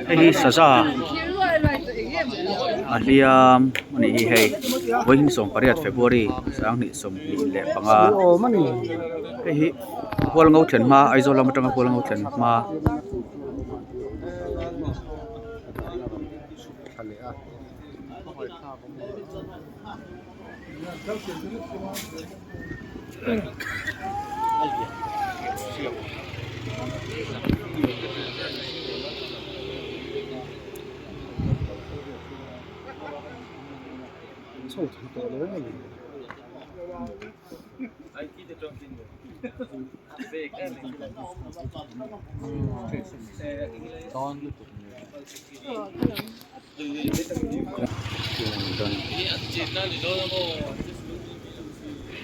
Hei hi saza a hliam a nih hi hei vawiin 18 February 2025 hei hi Hualngo thlen hma Aizawl lam atanga Hualngo thlen hma.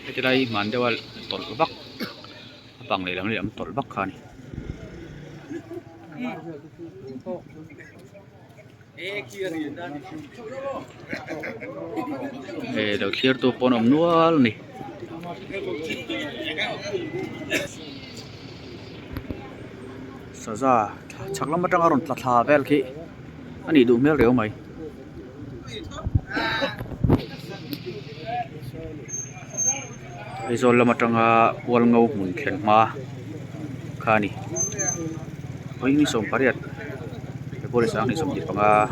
Heti lai hi hman deuha tawlh vak a bang lehlam lehlam tawlh vak kha a ni. Hei lo thlir tu pawh an awm nual a ni. Saza chhak lam atanga rawn tla thla vel khi a nih duh hmel riau mai. Aizawl lam atanga Hualngo hmun thlen hma kha a ni. Vawiin 18 February 2025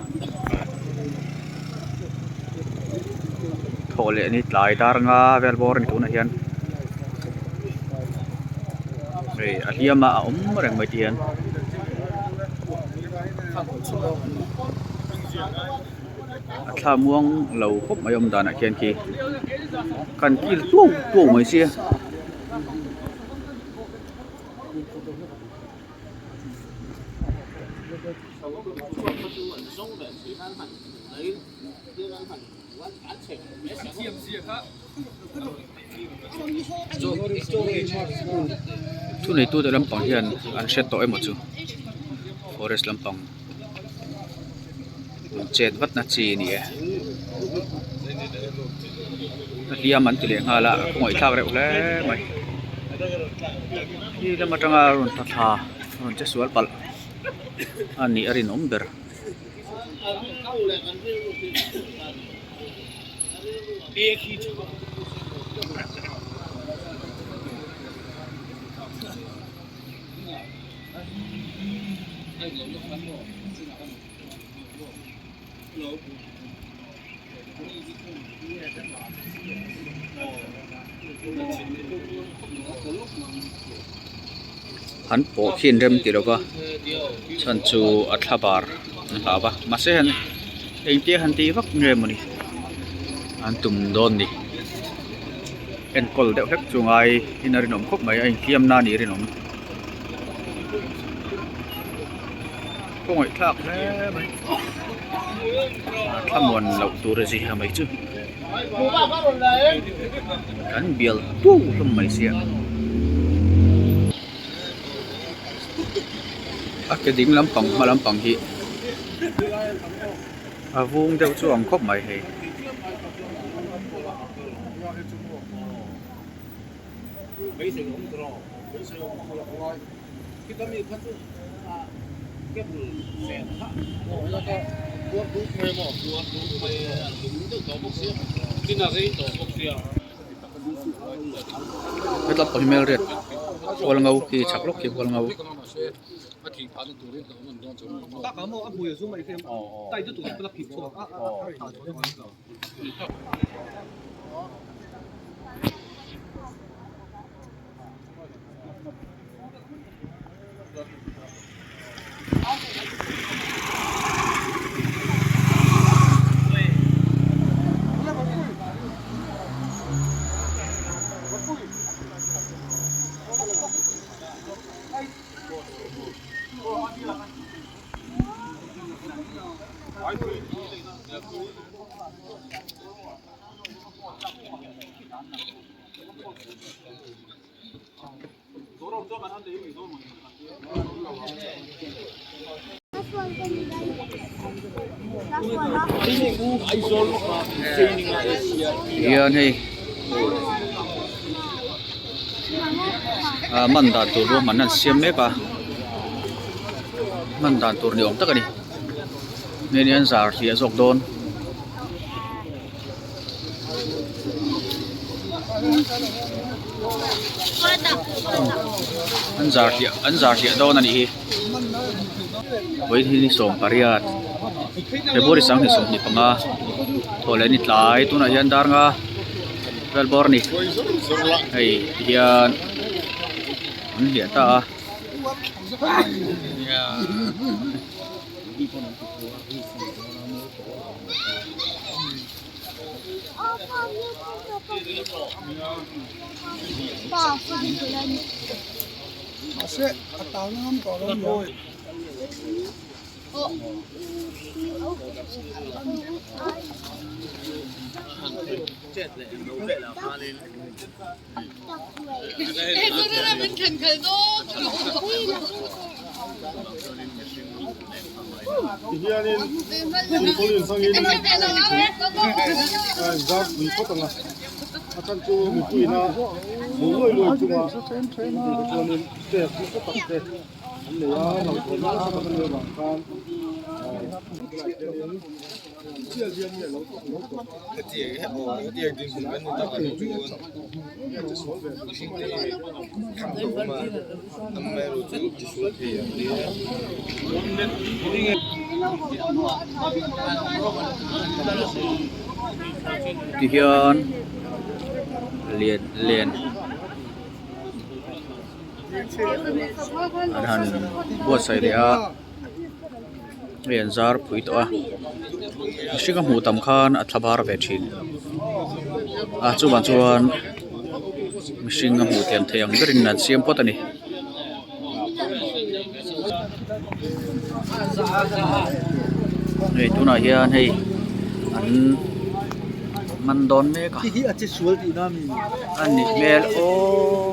thawh leh ni tlai dar nga vel bawr a ni tunah hian hei a hliam a a awm reng mai te hian. A thla muang lo khawp mai awm danah khian khi kan kil tuau tuau mai sia. Thu neitute lampang hian an hre tawh emaw chu forest lampang chet vat na chi a ni e a hliam an ti leh nghal a a khawngaihthlak reuh hle mai khi lam atanga rawn tla thla rawn che sual palh a nih a rinawm ber. An pawh khi an rem ti lova chhan chu a thla bar an hlau va mahse han engtia han tih vak nge mawni an tum dawn ni enkawl deuh hlek chu ngai in a rinawm khawp mai a infiam na anih rinawm khawngaih thlak hle mai a thlamuan loh tur a zia mai chu kan bial tuau hlawm mai sia a ke ding lampang hma lampang hi a vung deuh chu ang khawp mai hei. Hetlai pawh hi hmelriat hualngo khi chak lawk khi hualngo. Hian hei ah man dan tur ruahmanna an siam mek a. hman dan tur ni awm tak a ni nge ni an zar hliah zawk dawn. An zar hliah an zar hliah dawn a nih hi vawiin hi ni 18 February 2025 thawhleh ni tlai tunah hian dar nga vel bawr a ni hei tihian an hliah ta a. Tihian len len an han buatsaih leh a. Hei an zar phui tawh a mihring a hmuh tam khan a thla bar ve thin a chuvang chuan mihring a hmuh thiam thei ang berin an siam phawt a ni. Hei tunah hian hei an man dawn mek a a ni hmel aw.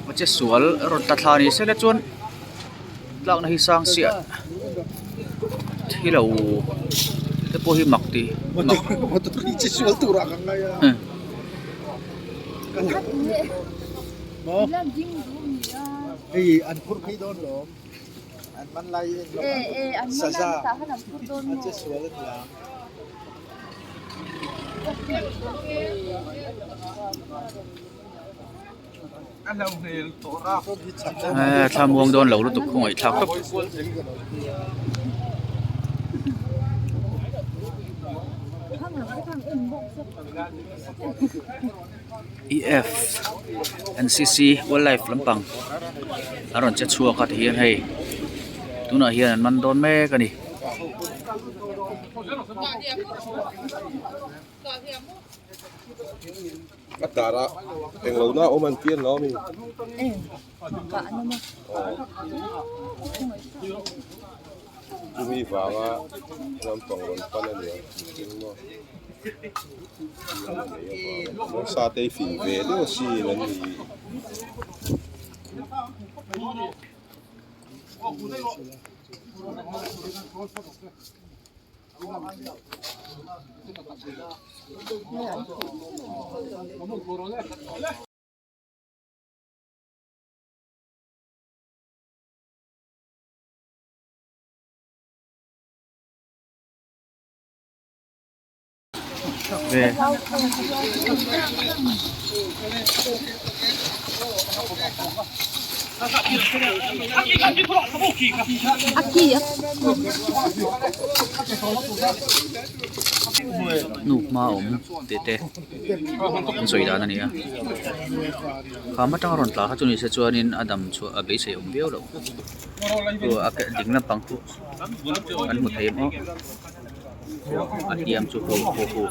A che sual rawn tla thla ni sela chuan tlakna hi sang chiah thi lo te pawh hi mak ti Thla muang dawn lo lutuk khawngaih thlak tawp. EF NCC wildlife lampang a rawn che chhuak a tihian hei tunah hian an man dawn mek a ni. A dar a eng lo na awm an pian lo ami. Chumi vanga lampang rawn pan a nia mihring maw nasa te hi fing ve deuh asin an ni. Ve. Hnuk hma awm tih te an sawi dan a ni a kham atanga rawn tla kha chu ni se chuanin a dam chhuah a beisei awm viau lo chu a ke ding lampang chu an hmu thei maw a hliam chu hu hu hu.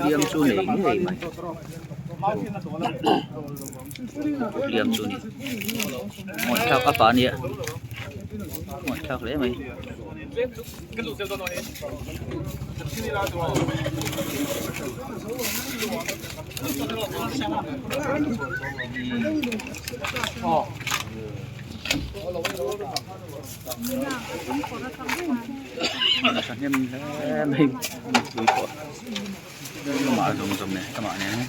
Hliam chu nei ngei mai hliam chu ni ngawih thlak a pa nia ngawih thlak hle mai. Thahnem hle mai mipui pawh amah zawng zawng nen amah nen.